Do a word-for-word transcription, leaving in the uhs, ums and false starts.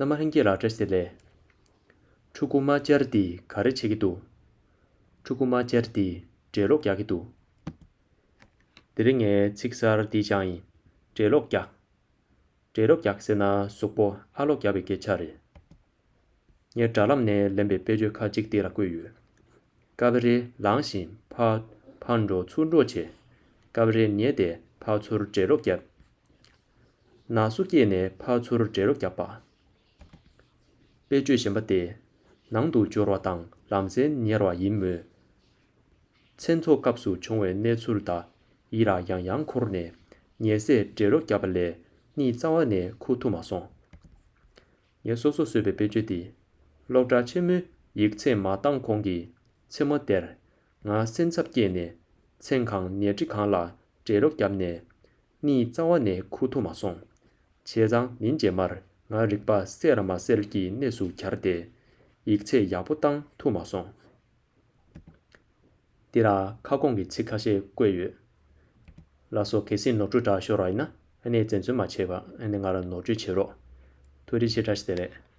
རྣམ་པ་ལྷན་རྒྱས་ལ་བཀྲ་ཤིས་བདེ་ལེགས། ཕྲུ་གུ་མ་བཅར་འདིས་ག་རེ་བྱེད་ཀྱི་འདུག་ཕྲུ་གུ་མ་བཅར་འདིས་འགྲེ་ལོག་རྒྱག་གི་འདུག་དེ་རིང་ངས་ཚིག་གསར་འདི་སྦྱངས་ཡིན། འགྲེ་ལོག་རྒྱག་འགྲེ་ལོག་རྒྱག་ཟེར་ན་གཟུགས་པོ་ཨ་ལོག་རྒྱག་པའི་སྐད་ཆ་རེད། ངས་དྲ་ལམ་ནས་ལེན་པའི་དཔེ་བརྗོད་ཁ་ཅིག་འདི་ལ་བཀོད་ཡོད། སྐབས་རེ་ལངས་ཤིང་ཕར་ཕར་འགྲོ་ཚུར་འགྲོ་བྱེད། སྐབས་རེ་ཉལ་ཏེ་ཕར་ཚུར་འགྲེ་ལོག་བརྒྱབ། ན་ཟུག་སྐྱེས་ནས་ཕར་ཚུར་འགྲེ་ལོག་བརྒྱབ་པ། དཔེ་བརྗོད་གཞན་པ་སྟེ། ནང་དུ་འབྱོར་བ་དང་ལམ་སེང་ཉལ་བ་ཡིན་མོད། མཚན་ཚོགས་སྐབས་སུ་བྱུང་བའི་གནས་ཚུལ་དག་ཡིད་ལ་ཡང་ཡང་འཁོར་ནས་ཉལ་སས་འགྲེ་ལོག་བརྒྱབ་པ་ལས་གཉིད་རྩ་བ་ནས་ཁུག་ཐུབ་མ་སོང་། ངས་སོ་སོ་བཟོས་པའི་དཔེ་བརྗོད་འདི། སློབ་གྲྭ་ཆེན་མོའི་ཡིག་ཚད་མ་བཏང་གོང་གི་མཚན་མོ་དེར་ང་སེམས་འཚབ་སྐྱེས་ནས་མཚན་གང་ཉལ་ཁྲི་གང་ལ་འགྲེ་ལོག་བརྒྱབ་ནས་གཉིད་རྩ་བ་ནས་ཁུག་ཐུབ་མ་སོང་། བྱས་ཙང་ཉིན་རྗེས་མར་ང་རིག་པ་གསལ་ར་མ་གསལ་གྱི་གནས་སུ་གྱར་ཏེ་ཡིག་ཚད་ཡག་པོ་བཏང་ཐུབ་མ་སོང་། འདི་ལ་ཁ་སྐོང་གི་ཚིག་ཁ་ཤས་བཀོད་ཡོད། ལགས་སོ། གལ་སྲིད་ནོར་འཁྲུལ་འདྲ་ཤོར་བ་ཡིན་ན་ཨ་ནི་འཛེམ་ཟོན་མ་བྱེད་པ་ཨ་ནི་ང་ལ་ནོར་བཅོས་བྱེད་རོགས། ཐུགས་རྗེ་ཆེ། བཀྲ་ཤིས་བདེ་ལེགས།